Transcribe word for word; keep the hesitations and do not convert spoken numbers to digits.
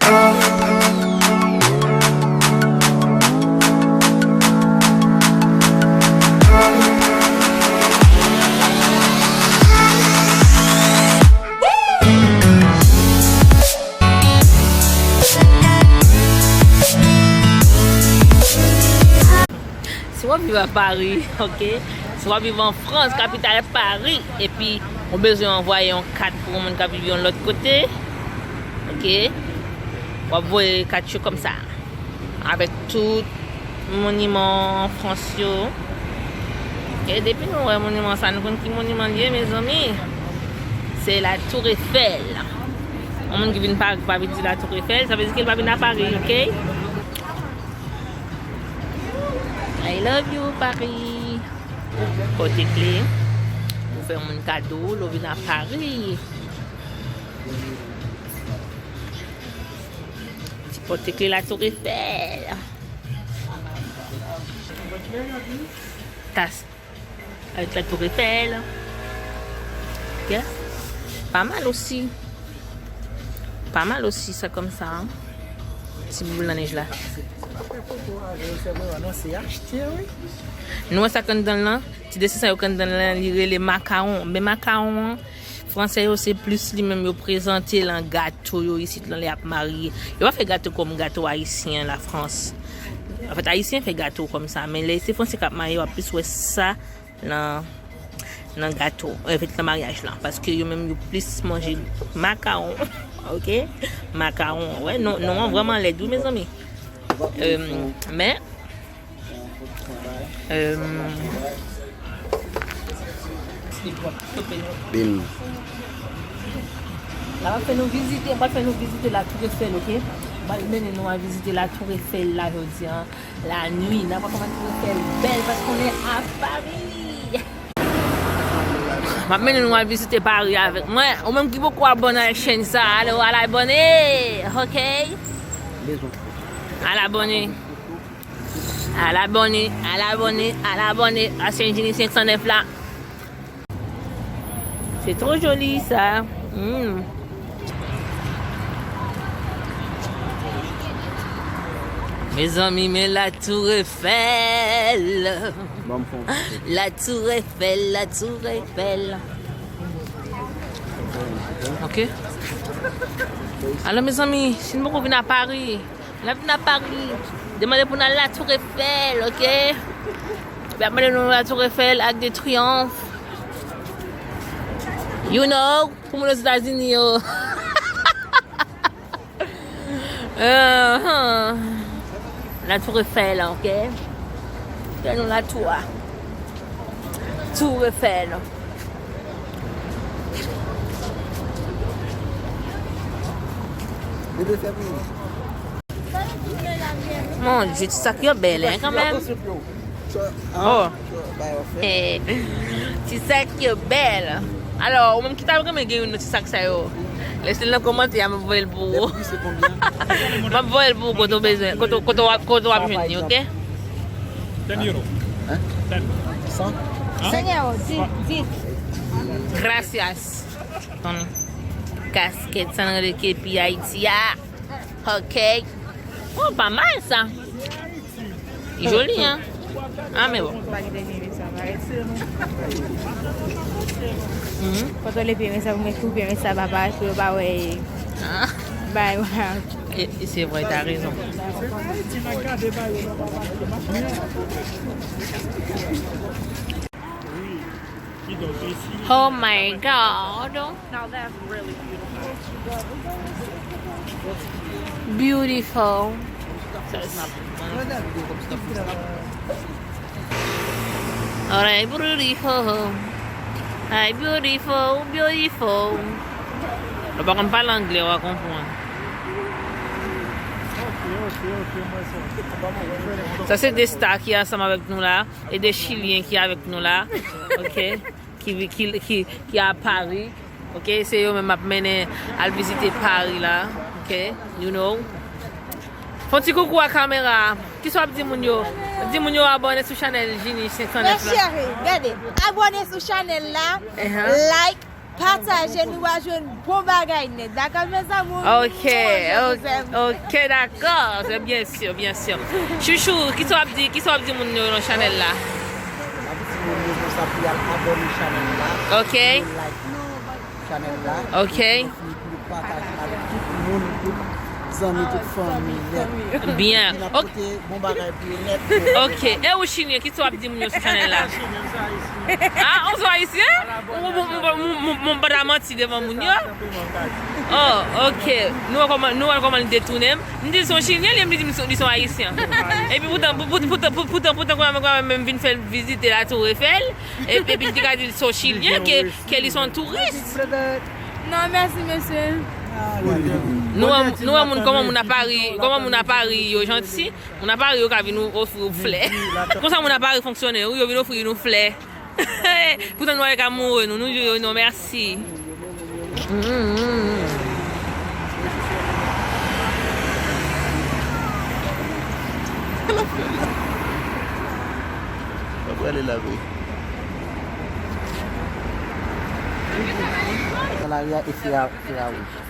Si w ap viv a Pari, oke? Si w ap viv an Frans, kapital Pari, epi ou bezwen anvwaye yon kat pou yon moun k ap viv yon lòt kote, oke? W ap voye kat yo kòmsa. Avèk tout moniman Frans yo. Oke, depi nou wè moniman sa, nou konn ki moniman l ye, mezanmi. Se la Tour Eiffel. Yon moun ki vin Pari ki pa vin di la Tour Eiffel, sa vle di ke l pa vin a Pari, oke? I love you, Paris. Pote kle. Ou fè yon moun kado, lè w vin a Paris. Ti pote kle la Tour Eiffel. Tas. Avèk la Tour Eiffel. Ok. Pa mal osi. Pa mal osi, sa kòmsa, hein. Ti boul nan nèj la. Nou wè sa k anndan l lan. Ti desten sa yo k anndan l lan, li rele makawon. Men makawon an, fransè yo se plis li menm yo prezante l an gato yo isit lan lè y ap marye. Yo pa fè gato kòm gato ayisyen an, la Frans. Anfèt, ayisyen fè gato kòmsa, men lè se fransè k ap marye, w ap plis wè sa nan, nan gato, anfèt, nan maryaj lan, paske yo menm yo plis manje makawon, ok? Makawon, wè, non, non an vrèman lèd, wi, mezanmi. Euh, men, euh, Bim. La, w ap fè nou vizite, w ap fè nou vizite la Tour Eiffel, ok? M ap mennen nou a vizite la Tour Eiffel la jodi a. La nuit, n ap wè kòman Tour Eiffel bèl paske on est à Paris. M ap mennen nou al vizite Pari avèk mwen. Ou menm ki poko abòne ak chèn sa, ale w al abòne, ok? Al abòne. Al abòne, al abòne, al abòne a Saint Genie senk san nèf la. C'est trop joli, ça. Hmm. Mezanmi, men la Tour Eiffel. Ban m fè yon ti foto. La Tour Eiffel, la Tour Eiffel. Ok. Alò, mezanmi, si nou poko vin a Pari, n ap vin a Pari, demande pou n al la Tour Eiffel, ok? Epi ap mande nou la Tour Eiffel, Arc de Triomphe. You know, pou moun Ozetazini yo. Ahan. La Tour Eiffel, ok? Fè nou la tou a. Tour Eiffel. Mon Dieu, ti sak yo bèl, hein, kanmenm. Oh. Eh, ti sak yo bèl. Alò, ou menm ki ta renmen gen youn nan ti sak sa yo? Lese l nan kòmantè a, m ap voye l pou ou. M ap voye l pou ou kote w bezwen, kote, kote w ap, kote w ap jwenn li, ok? Ten euro. Ten. San? Sen euro, di, di. Gracias. Tony. Kaskèt sa nan de kepi Ayiti a. Ok. Oh, pa mal sa. Li joli, hein? Ah, men bon. Mhm. Kontwole pye men sa pou mwen koupe men sa papa pou yo pa wè. Ah. Bay, wè. E, e se vre, t'as raison. Oh my God. Now that's really beautiful. Beautiful. Alright, beautiful. Hi, beautiful, beautiful. Ou pa konn pale anglè, w a konprann. Sa se de sta ki ansanm avèk nou la. E de Chilyen ki avèk nou la, ok? Ki, ki, ki, ki a Pari, ok? Se yo menm m ap mennen al vizite Pari la, ok? You know. Fè yon ti koukou a kamera a. Kisa w ap di moun yo? Di moun yo abòne sou chanèl Genie senk san nèf la. Mes chéris, gade, abòne sou chanèl la, like, Pataje, nou va jwenn bon bagay nèt. Dakò, mes amours? Ok, ok, dakò. Se byen si, byen si. Chouchou, kisa w ap di, kisa w ap di moun yo nan chanèl la? M ap di moun yo konsa pou y al abòne chanèl la. Ok. Pou yo like chanèl la. Ok. Pou yo pataje avèk tout moun, tout zanmi, tout fanmi nèt. Byen. Epi n ap pote bon bagay pou yo nèt. Ok. E ou, Chilyen, kisa w ap di moun yo sou chanèl la? Ah, ou se ayisyen? Mwen pa ta manti devan moun yo. Oh, ok. Nou wè kòman, nou wè kòman li detounen m. M di l se yon Chilyen, li menm li di m li se yon ayisyen. Epi poutan, pou- pou- poutan, pou- poutan, poutan, kòman, kòman menm vin fè l vizite la Tour Eiffel. Epi, epi li te ka di l se yon Chilyen, ke, ke li se yon touris. Non, mèsi, mesye. Nou wè, nou wè moun, kòman moun a Pari, kòman moun a Pari yo janti. Moun a Pari yo ka vin ofri w flè. Konsa moun a Pari fonksyone, wi, yo vin ofri nou flè. Poutan nou wè ka mouri nou, nou di yo non mèsi. Mwen prale la vre. Nan lari a e fè a, fè a wouj.